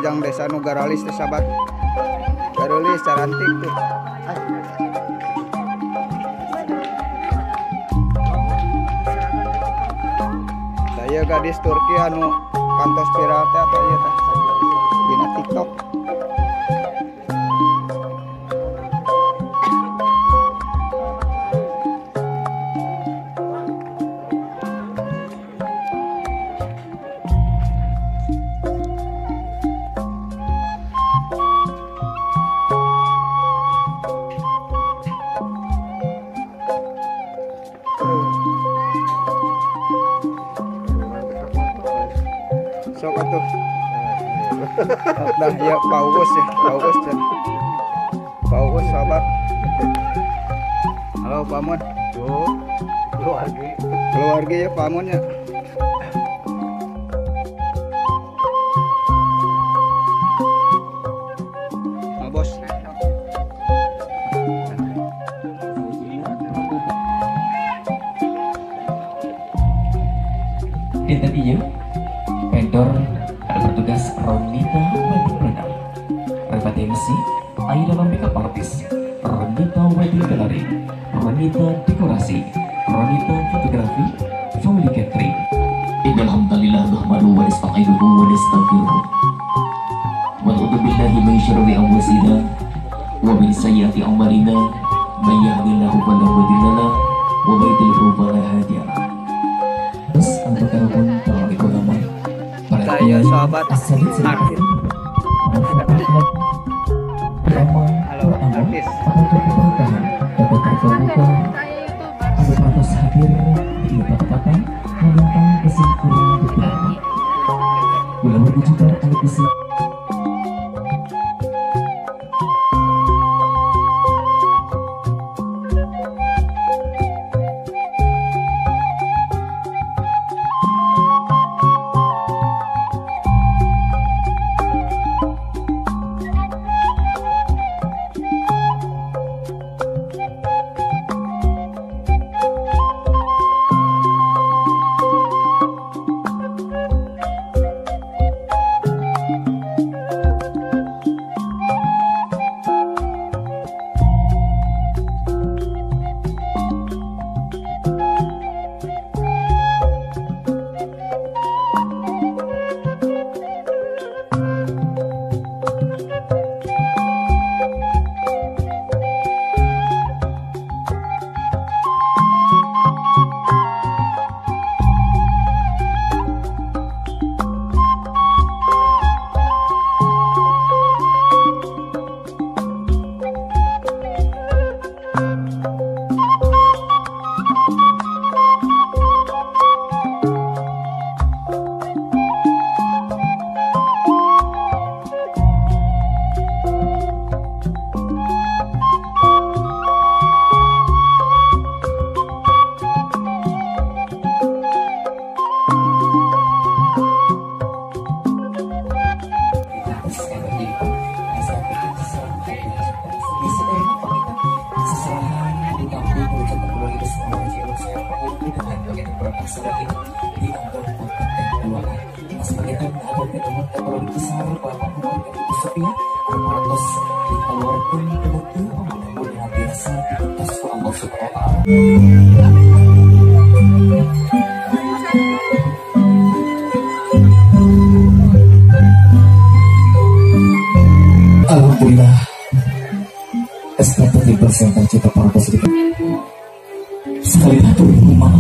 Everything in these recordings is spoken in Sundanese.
Kujang desa nu garalis teh sahabat. Garalis carantik tuh. Saya gadis Turki anu kantos viral teh atau ieu teh dina TikTok. Sok atuh. Nah, ya Pak Uus ya, Pak Uus ya. Pak Uus sahabat. Halo Pak Mun. Keluarga. Keluarga ya Pak Mun ya. Nah, bos. Dinten ieu vendor ada bertugas Ronita Wedding Planner, Repati MC, Aida Makeup Artist, Ronita Wedding Gallery, Ronita Dekorasi, Ronita Fotografi, Family Catering. Innalhamdulillah nahmaduhu wa nasta'inuhu wa nastaghfiruh. Wa na'udzu billahi min syururi anfusina wa min sayyiati a'malina. May yahdihillahu fala mudilla lahu wa may yudlil fala hadiya lahu. Terus untuk Saya sahabat artis. Halo artis. Alhamdulillah, SKP persiapan cetak para sedikit. Sekali satu rumah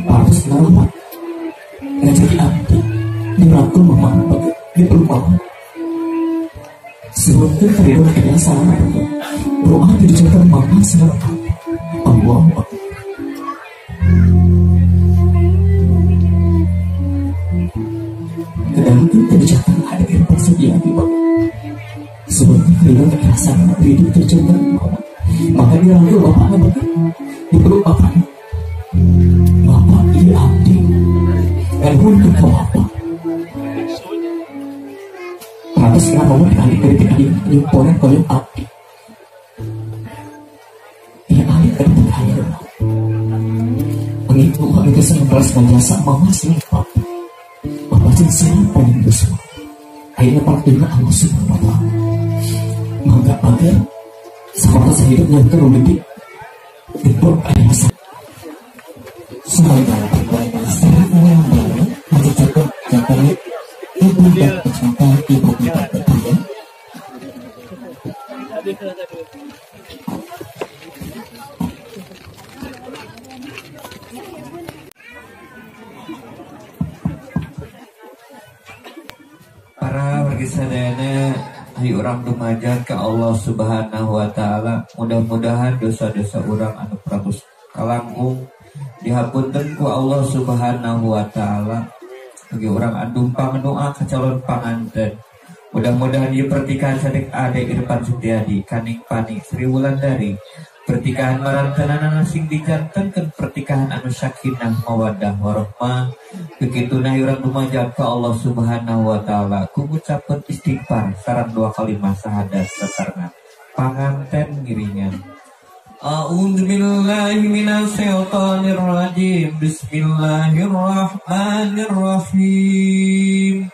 harus merawat rezeki abdi dirangkul mama di rumah. Sebelum terjadi kebiasaan doa diucapkan mama segala Allah. Kedalam terjatuh ada persediaan di bawah. Sebelum terjadi kebiasaan hidup terjatuh mama, maka dirangkul bapak dipeluk bapak. Bapak iya abdi, elhun ke bapak. Ratus ngomong kali kritik kali nyumponan koyong abdi. Iya alih kritik kali. Pengikut uang itu senang balas jasa mama sih bapak. Bapak sih siapa yang dosa. Ayeuna partina Allah Subhanahu wa taala. Mangga pager sapertos hidup nyaeta rumitik dipun aya masa. Para wargi sadayana hayu urang dumajat ka Allah Subhanahu wa taala. Mudah-mudahan dosa-dosa urang anu pratus kalangkung dihapunten ku Allah Subhanahu wa taala. Bagi urang adumpang doa ka calon panganten. Mudah-mudahan ieu pertikahan sadek Ade Irfan Setiadi kaning Pani Sri Wulandari. Pertikahan marantenanana sing dijantenkeun pertikahan anu sakinah mawaddah warahmah. Begituna urang dumajat ka Allah Subhanahu wa taala ku ngucapkeun istighfar sareng dua kalimat syahadat sasarengan panganten ngiringan. A'udzu billahi minasyaitonir rajim. Bismillahirrahmanirrahim.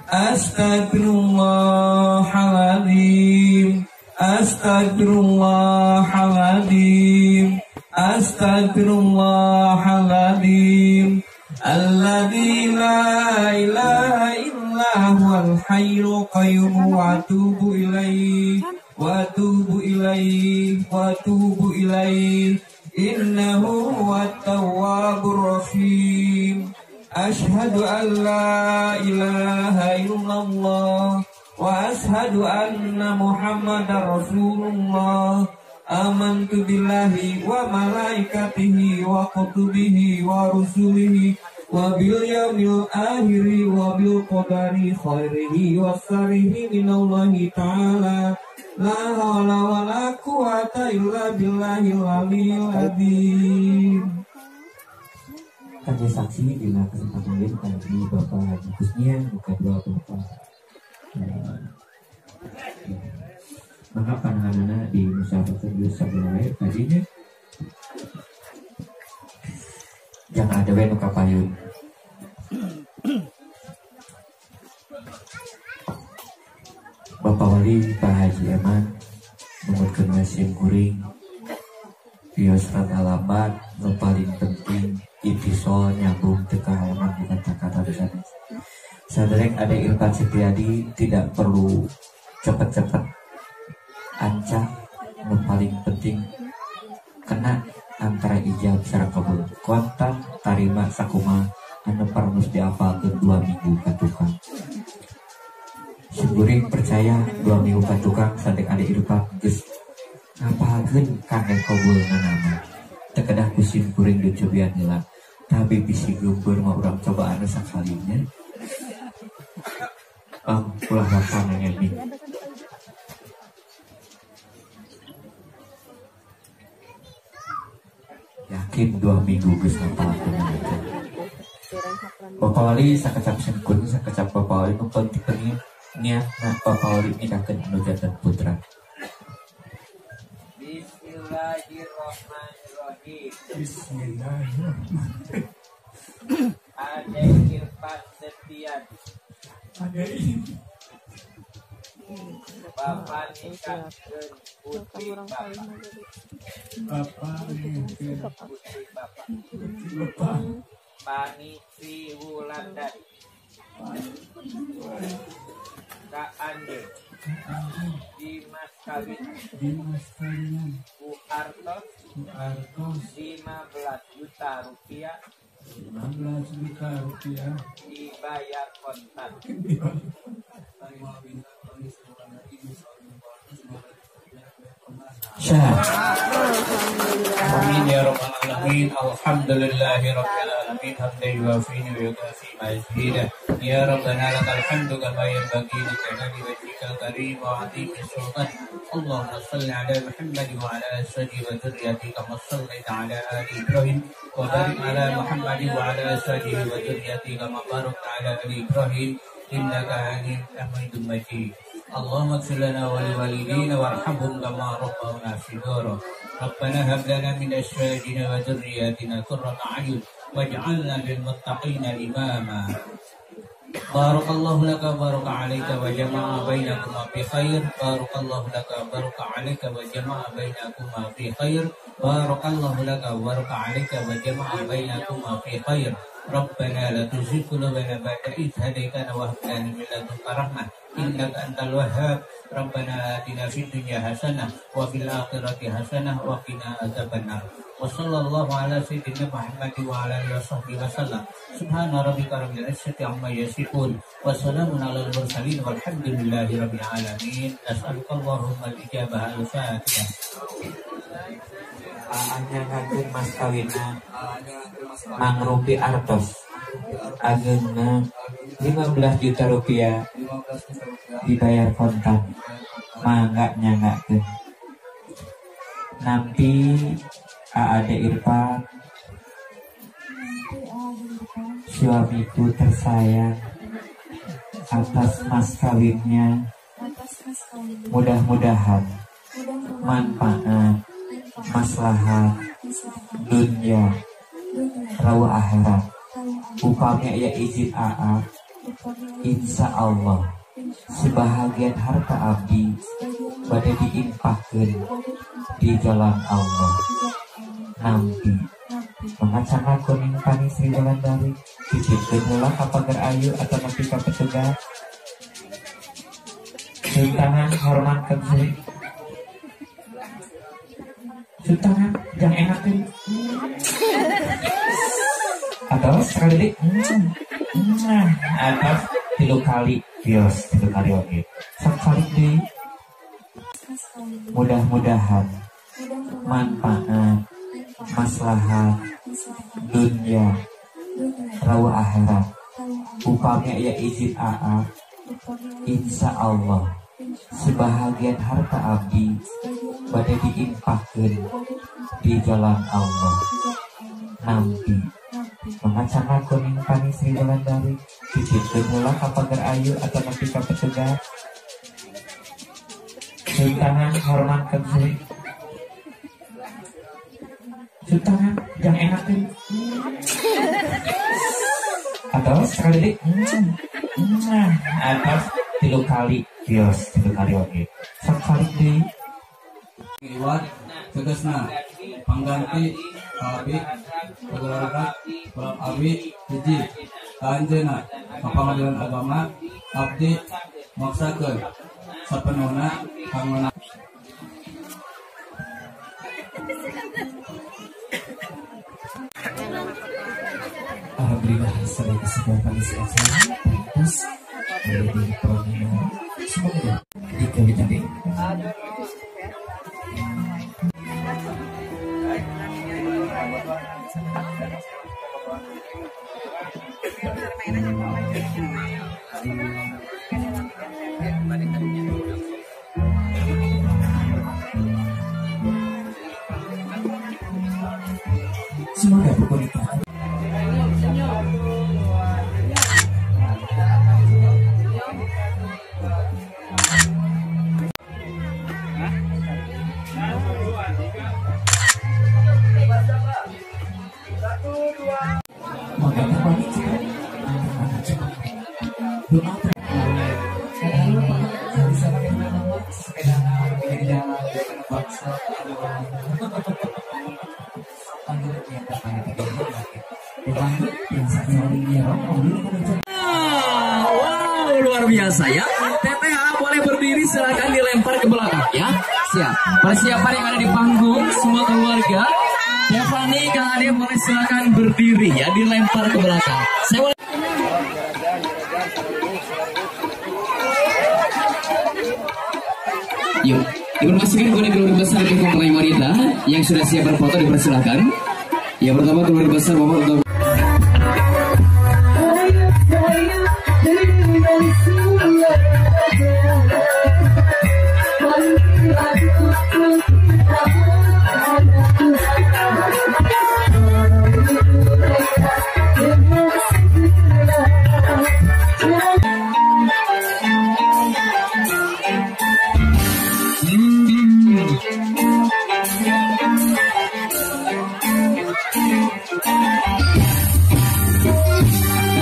Astagfirullahaladzim. Astagfirullahaladzim. Astagfirullahaladzim. Alladzi la ilaha illa huwal hayyul qayyum wa atubu ilaihi wa atubu ilaihi wa atubu ilaihi innahu huwat tawwabur rahim. Ashhadu an la ilaha illallah wa ashhadu anna Muhammadar Rasulullah. Amantu billahi wa malaikatihi wa kutubihi wa rusulihi wa bil yaumil akhiri wa bil qadari khairihi wa syarrihi minallahi ta'ala. La haula wa la quwata illa billahil aliyil azim. Kami saksi bila kesempatan ini tadi Bapak Haji Kusnia buka dua Bapak. Maka pandanganana di musyawarah sampai tadinya jangan ada we nu kapayun. Bapak Wali Pak Haji Eman numutkeun sim kuring bios rada lambat nu paling penting itisol nyambung teu kahalangan bukan kata sanes. Saderek ada Irfan Setiadi tidak perlu cepet-cepet ancak, nu paling penting kena antara ijab sareng kabul kontan tarima sakuma anu parnus diapalkeun 2 minggu ka tukang. Simkuring percaya 2 minggu ka tukang sadek ade Irfan geus ngapalkeun kangge kabul nama. Teu kedah ku simkuring dicobian heula tapi bisi geumbeur mah urang cobaan sakalinya. Ulah waka nanya nih. Yakin 2 minggu geus ngapalkeun eta. Bapak Wali sakecap sengkun sakecap Bapak Wali nu penting niatna Bapak Wali nikahkeun anu janten putra. Bismillahirrahmanirrahim. Bismillahirrahmanirrahim. Ade Irfan Setiadi. Ade Bapak nikahkeun putri Bapak. Bapak nikahkeun putri Bapak. Putri Bapak. Pani Sri Wulandari. Kak Ande. Dimas kawin. Dimas kawin. Bu Artos. Bu Artos. 15 juta rupiah. 15 juta rupiah. Dibayar kontan. Amin ya rabbal alamin. Alhamdulillahi rabbil alamin. Hamdan yuwafi wa yukafi mazidah. Ya rabbana lakal hamdu kama yanbaghi li jalali wajhikal karim wa 'azimi sultanik. Allahumma shalli ala Muhammad wa ala azwajihi wa dzurriyyatihi kama shallaita ala ali Ibrahim wa barik ala Muhammad wa ala azwajihi wa dzurriyyatihi kama barakta ala ali Ibrahim innaka Hamidum Majid. Allahumma ighfir lana wa liwalidayna warhamhum kama rabbawna shighara. Rabbana hab lana min azwajina wa dzurriyyatina qurrata a'yun waj'alna lil muttaqina imama. Barakallahu laka baraka alaika wa jama'a bainakuma fi khair. Barakallahu laka baraka alaika wa jama'a bainakuma fi khair. Barakallahu laka baraka alaika wa jama'a bainakuma fi khair. Rabbana la tuzigh qulubana ba'da idh hadaytana wa hab lana min ladunka rahmah innaka antal wahhab. Rabbana atina fid dunya hasanah wa fil akhirati hasanah wa qina adzabannar. Wa sallallahu ala sayyidina Muhammad wa ala alihi wasahbihi wasallam. Subhana rabbika rabbil izzati amma yasifun wa salamun alal mursalin walhamdulillahi rabbil alamin. Nas'aluka Allahumma al-ijabah al-fatihah. Anyangakeun mas kawinna mangrupi artos ageungna 15 juta rupiah dibayar kontan, mangga nyanggakeun. Nampi Ade Irfan, suamiku tersayang, atas mas kawinnya mudah-mudahan manfaat maslahat dunia rawa akhirat. Upami aya izin AA, insya Allah sebahagian harta abdi bade diinfakkeun di jalan Allah. Nampi mangga kuning paning Sri Wulandari titipkeun heula ka pagar ayu atau nepi ka petugas. Cium tangan hormatkeun Sri. Cium tangan jangan enakeun. Atau sekali deui. Atau 3 kali bios, 3 kali oge. Sakali deui. Mudah-mudahan manfaat maslahat dunia rawa akhirat. Upami aya izin AA, insya Allah sebahagian harta abdi bade diinfakkeun di jalan Allah. Nampi mangga kuning paning Sri Wulandari titipkeun heula ka pagar ayu atau nepi ka petugas. Cium tangan hormatkeun Sri. Cium tangan jangan enakeun. Atau sekali deui. Atau 3 kali bios, 3 kali oge. Sakali deui. Iwan tegasna pangganti abi keluarga pulang abi hiji ka anjeunna ka pangadilan agama abdi maksakeun sapenuhna kanggo. Alhamdulillah sebagai sebuah kondisi acara terus menjadi promino semoga dikawitake. Semoga buku nikah. Wow, luar biasa ya. Teteh boleh berdiri, silakan dilempar ke belakang ya. Siap. Persiapan yang ada di panggung semua keluarga. Devani, Kang Ade boleh silakan berdiri ya, dilempar ke belakang. Saya boleh. Yuk, dipersilakan kepada keluarga besar di mempelai wanita yang sudah siap berfoto dipersilakan. Yang pertama keluarga besar Bapak untuk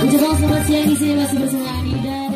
Ucapkan selamat Siang di sini masih bersama Anida.